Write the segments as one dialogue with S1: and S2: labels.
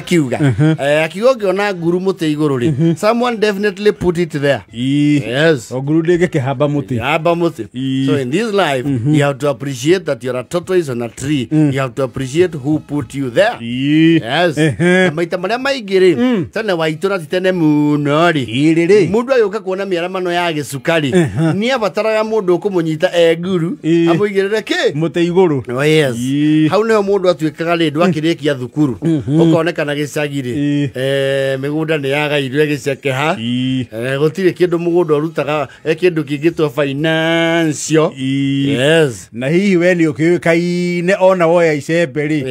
S1: Akiuga akiuga ũngĩona nguru mũtĩ igũrũ rĩ, someone definitely put it there. Yes.
S2: O nguru ndĩngĩkĩhamba mũtĩ.
S1: Hamba mũtĩ. So in this life, you have to appreciate that you're a tortoise on a tree. You have to appreciate who put you there. Yes. Na maita marĩa maingĩ rĩ, tene waitũ na ti tene mũno rĩ,
S2: Ĩrĩ rĩ.
S1: Mũndũ agĩũka kuona mĩaramano ya gĩcukari nĩ abataraga mũndũ ũkũmũnyita e nguru, amũigĩrĩre kĩ?
S2: Mũtĩ igũrũ.
S1: Oh, yes. Hau nĩho mũndũ atuĩkaga rĩ, ndwakĩrĩkia thukuru ũkonekana gĩcagi rĩ, mĩgũnda nĩ yagairwo ĩgĩcekeha. Gũtirĩ kĩndũ mũgũnda ũrutaga, kĩndũ kĩngĩtwo financial. Yes.
S2: Na hihi we nĩ ũkĩũĩkaine ona woya icembe rĩ,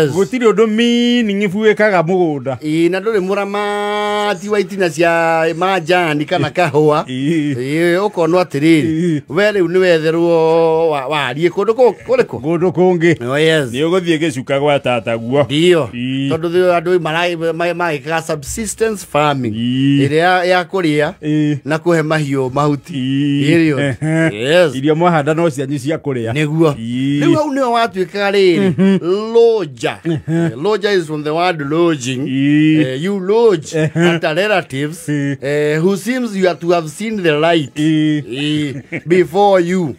S2: gũtirĩ ũndũ meaningful wĩkaga mũgũnda.
S1: Ĩĩ, na ndũrĩ mũramati wa itina cia manjani kana kahũa. Ĩĩ, ũkonwo atĩrĩrĩ, we rĩu nĩ wetherwo wariĩ kũndũ kũrĩkũ?
S2: Kũndũ kũngĩ.
S1: Oh, yes.
S2: Nĩ ũgũthiĩ gĩcuka gwa tataguo.
S1: Ndio. Tondũ andũ magĩkaga subsistence farming, ĩrĩa ya kũrĩa na kũhe mahiũ mahuti. Period. Yes.
S2: Irio mwahanda no cianyu cia kũrĩa.
S1: Nĩguo. Rĩu hau nĩho watuĩkaga rĩrĩ lodger. Lodger is from the word lodging. You lodge at a relatives who seems you are to have seen the light before you.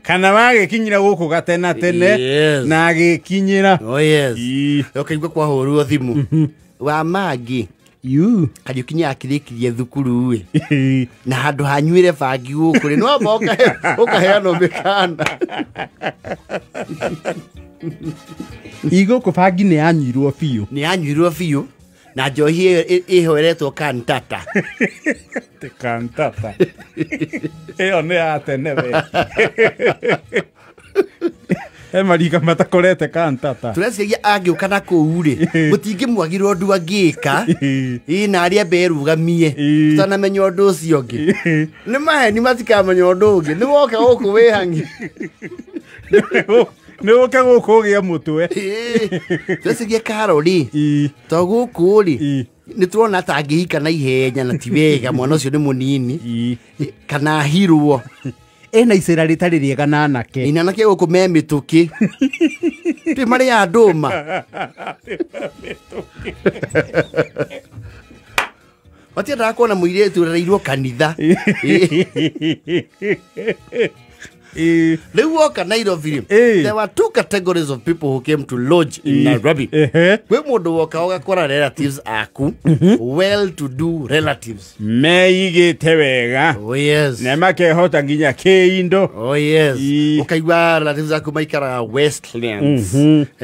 S2: Kana wagĩkinyĩra gũkũ gatena tene, na agĩkinyĩra.
S1: Oh, yes. Ũkaigua kwahũrwo thimũ wa mangĩ
S2: You.
S1: Kariũki nĩ akĩrĩkirie thukuru ĩ, na handũ hanyuĩre bangi gũkũ rĩ, no amba ũkaheanwo mĩkana.
S2: Igũkũ bangi nĩ yanyuirwo biũ.
S1: Nĩ yanyuirwo biũ na njohi ĩyo ĩhoeretwo kantata.
S2: Ti kantata. Ĩyo nĩ ya tene we. He marika matakorete kantata.
S1: Tũreciria angĩũka na kũu rĩ, mũtingĩmwagĩrwo ũndũ angĩka. Ĩ, na arĩa berũgamie tũtanamenya ũndũ ũcio ũngĩ. Nĩ maheni, matikamenya ũndũ ũngĩ. Nĩ woka gũkũ wĩhang'i.
S2: Nĩ ũke gũkũ ũgĩe mũtwe.
S1: Tũreciria Karo rĩ, to gũkũ rĩ, nĩ tũrona ta angĩhika na ihenya na ti wega, mwana ũcio nĩ mũnini. Kana ahirwo.
S2: Ena icera rĩtarĩ rĩega na anake.
S1: Ĩ, na anake gũkũ me mĩtũkĩ. Twĩ marĩa ndũma. Matiendaga kuona mũirĩtu ũrereirwo kanitha. Rĩu woka Nairobi rĩ, there were two categories of people who came to lodge in Nairobi. Kwĩ mũndũ woka ũgakora relatives aku, well to do relatives.
S2: Meigĩte wega.
S1: Oh, yes.
S2: Na makehota nginya kĩindo.
S1: Oh, yes. Ũkaigua relatives aku maikaraga Westlands.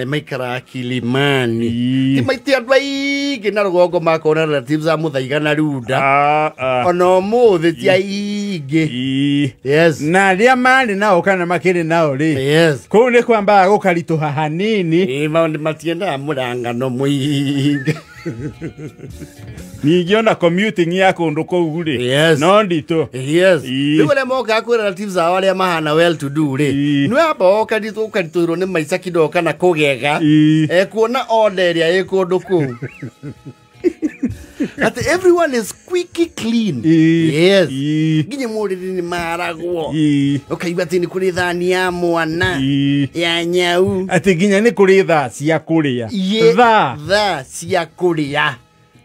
S1: Maikaraga Kilimani. Ti maiti andũ aingĩ na rũgongo makona relatives a Mũthaiga na Runda. Ona ũmũthĩ ti aingĩ. Yes.
S2: Na arĩa marĩ nao kana makĩrĩ nao rĩ, kũu nĩ kwambaga gũkaritũha hanini.
S1: Ĩ, maũndũ matiendaga mũrangano mũingĩ.
S2: Ningĩ ona commuting ya kũndũ kũu rĩ, no nditũ.
S1: Yes. Rĩu arĩa mokaga kwĩ relatives ao arĩa mahana well to do rĩ, nĩ wamba ũkaritũhĩrwo nĩ maica kidogo kana kũgega, kuona order ĩrĩa ĩ kũndũ kũu. That everyone is squeaky clean. Yes. Nginya mũrĩrĩ nĩ maragwo. Ũkaigua atĩ nĩ kũrĩ thani ya mwana, ya nyau.
S2: Atĩ nginya nĩ kũrĩ thaa cia kũrĩa. Thaa.
S1: Thaa cia kũrĩa.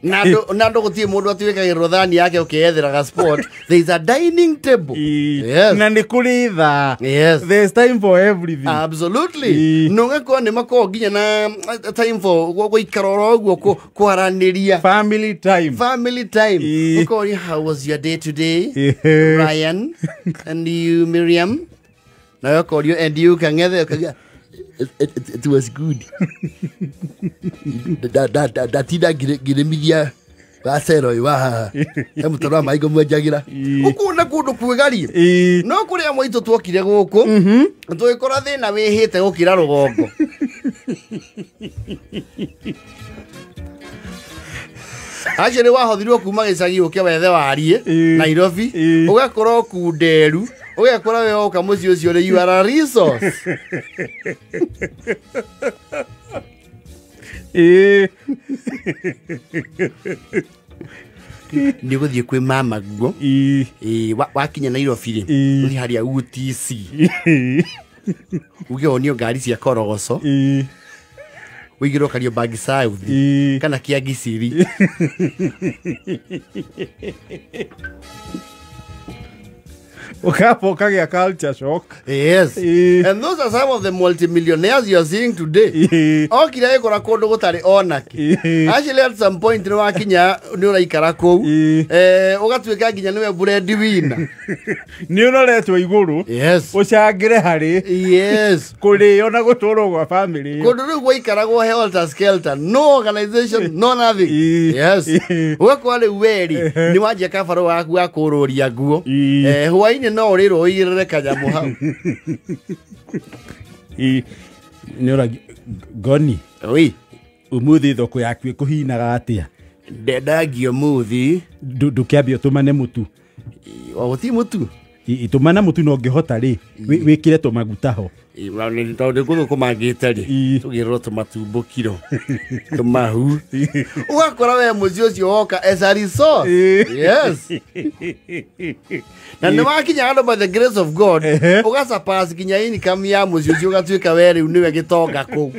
S1: Na andũ gũtirĩ mũndũ atĩ wĩkagĩrwo thani yake ũkĩyetheraga spot. There is a dining table. Yes.
S2: Na nĩ kũrĩ thaa.
S1: Yes.
S2: There is time for everything.
S1: Absolutely. Na ũgakorwo nĩ makoragwo nginya na time for gũikara oro ũguo kwaranĩria.
S2: Family time.
S1: Family time. Ũkoria, how was your day today? Ryan and you, Miriam. Na ũkorio, and you, Kang'ethe, ũkauga, it was good. Ndatinda ngĩrĩmithia gacero ũyũ wa haha. He mũtaro wa maĩ ngũmwenjagĩra. Ũkuona kũndũ kwega rĩ. No kũrĩa mwaitũ tuokire gũkũ, tũgĩkora thĩna wĩhĩte gũkĩra rũgongo. Acio nĩ wahothirwo kuma gĩcagi ũke wethe wariĩ, Nairobi, ũgakora ũkunderu, ũgekora we woka mũciĩ ũcio rĩ, you are a resource. Nĩ ũgũthiĩ kwĩ mama guo. Wakinya Nairobi rĩ, ũthiĩ harĩa UTC. Uge wonio ngari cia korogoco. Wĩigĩrwo Kariobangi South kana Kĩangi.
S2: Ũkamba ũkagĩa culture shock.
S1: Yes. And those are some of the multimillionaires you are seeing today. Okire ĩkora kũndũ gũtarĩ onake. Actually at some point nĩ wakinya nĩ ũraikara kũu. Ũgatuĩka nginya nĩwe bread winner.
S2: Nĩ ũroretwo igũrũ.
S1: Yes.
S2: Ũcangĩre harĩ.
S1: Yes.
S2: Kũrĩo na gũtũrwo gwa family.
S1: Kũndũ rĩu gwaikaragwo helter skelter. No organization, no nothing. Yes. Ũgakora rĩu weri nĩ wanjia kabarũ waku wa kũrũria nguo. Hwaĩ-inĩ no ũrĩrwo ũigĩrĩre kanyamũ hau.
S2: Nĩ ũra Ngoni.
S1: Oi.
S2: Ũmũthĩ thoko yaku ĩkũhinaga atĩa?
S1: Ndendagia ũmũthĩ.
S2: Ndũkĩambie ũtũmane mũtu.
S1: Gũtirĩ mũtu.
S2: Tũmana mũtu no ũngĩhota rĩ, wĩkĩre tũmaguta ho.
S1: Tondũ ngũthũkũmangĩte rĩ, tũgĩrwo tũmatumbo kiro, tũmahu. Ũgakora we mũciĩ ũcio woka as a resource. Yes. Na nĩ wakinya handũ by the grace of God, ũgasurpass nginya income ya mũciĩ ũcio ũgatuĩka we rĩu nĩwe gĩtonga kũu.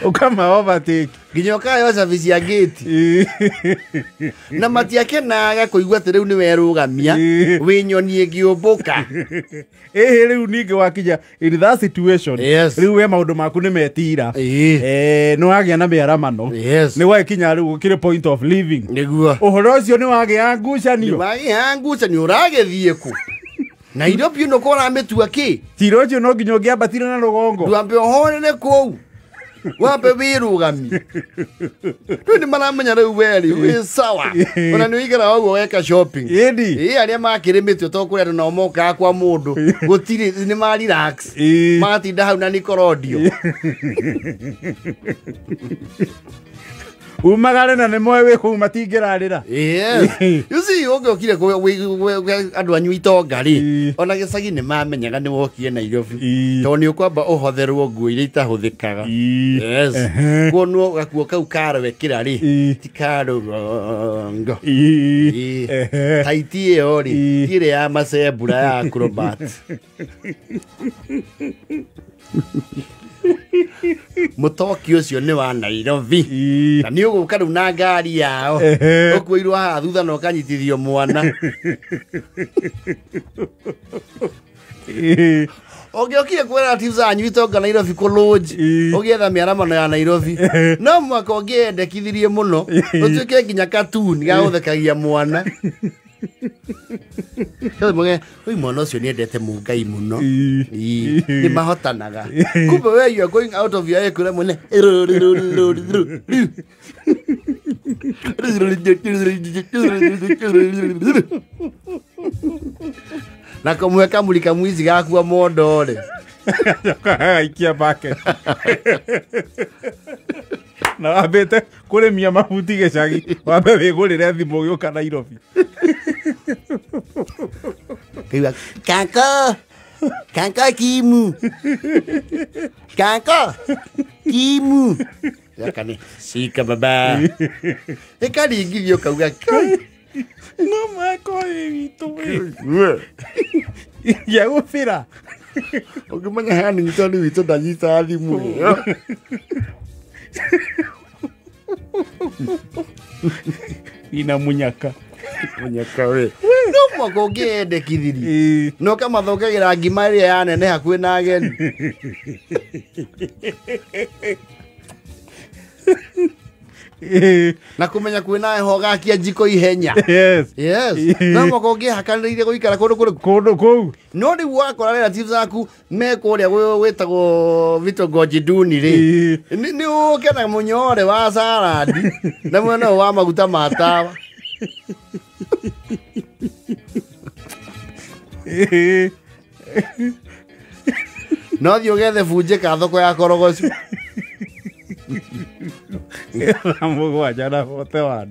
S2: Ũkama overtake.
S1: Nginya ũkaheo service ya gate. Na matiakenaga kũigua atĩ rĩu nĩ werũgamia, wĩ nyoni ĩngĩũmbũka.
S2: Ĩhĩ rĩu ningĩ wakinya in that situation.
S1: Yes.
S2: Rĩu we maũndũ maku nĩ metira. Nĩ wagĩa na mĩaramano.
S1: Yes.
S2: Nĩ wakinya rĩu gũkĩrĩ point of living.
S1: Nĩguo.
S2: Ũhoro ũcio nĩ wagĩa ngucanio.
S1: Nĩ wagĩa ngucanio ũragĩthiĩ kũ? Nairobi ĩno ko ũramĩtua kĩ?
S2: Tira ũcio no nginya ũngĩambatire na rũgongo.
S1: Ndwambe ũhorere kũu. Wambe wĩrũgamie. Rĩu nĩ maramenya rĩu we rĩ wĩ sawa. Ona nĩ ũikaraga ũguo weka shopping.
S2: Ĩni.
S1: Ĩ arĩa makĩrĩmĩtio to kũrĩ andũ nao mokaga kwa mũndũ. Gũtirĩ nĩ ma relax. Magatinda hau na nĩkorodio.
S2: Umagare na nĩ moĩ wĩ kũu matingĩrarĩra.
S1: Yes. You see ũngĩokire andũ anyu itonga rĩ, ona gĩcagi nĩ mamenyaga nĩ wokire Nairobi. Tondũ nĩ ũkwamba ũhotherwo nguo iria itahũthĩkaga. Yes. Kuonwo gakuo kau karwekĩra rĩ, ti karũgongo. Taiti ĩyo rĩ, ti ĩrĩa ya macembura ya acrobat. Mũtoki ũcio nĩ wa Nairobi. Na nĩ ũgũka rĩu na ngari yao. Ũkuĩirwo haha thutha na ũkanyitithio mwana. Ũngĩokire kwĩ relatives anyu itonga Nairobi kũ lodge, ũgĩetha mĩaramano ya Nairobi. No mwaka ũngĩendekithirie mũno, ũtuĩke nginya cartoon ga gũthekagia mwana. Ũyũ mwana ũcio nĩendete Mũngai mũno. Nĩ mahotanaga. Kumbe we you are going out of your way kũrĩa mwene. Na kamwe kamuri kamwizi gakua mondo rĩ.
S2: Gaikia bucket. Na wambĩte kũrĩmia mabuti gĩcagi, wambe wĩgũrĩre thimũ ũgĩũka Nairobi.
S1: Kanko, kanko kimu. Kanko kimu. Gaka nĩ cika baba. Ĩkaringithio kauga kai.
S2: No mwaka ũyũ witũ wĩ. Ingĩagũbĩra.
S1: Ũngĩmenya Hannington witũ ndanyitaga thimũ ĩyo.
S2: Ina munyaka.
S1: Munyaka we. No mwaka ũngĩendekithirie. No kamathokagĩra ngima ĩrĩa yanene hakuhĩ na ageni. Na kũmenya kwĩna heho gakia njiko ihenya.
S2: Yes.
S1: Yes. No mwaka ũngĩhakanĩrĩire gũikara kũndũ kũrĩkũ?
S2: Kũndũ kũu.
S1: No rĩu wakora relatives aku me kũrĩa gwĩtagwo vitongoji duni rĩ. Nĩ ũke na mũnyore wa salad na mwena ũyũ wa maguta ma tawa. No thiĩ ũgethe bunjĩ ka thoko ya Korogocho.
S2: Mũgwanja na 41.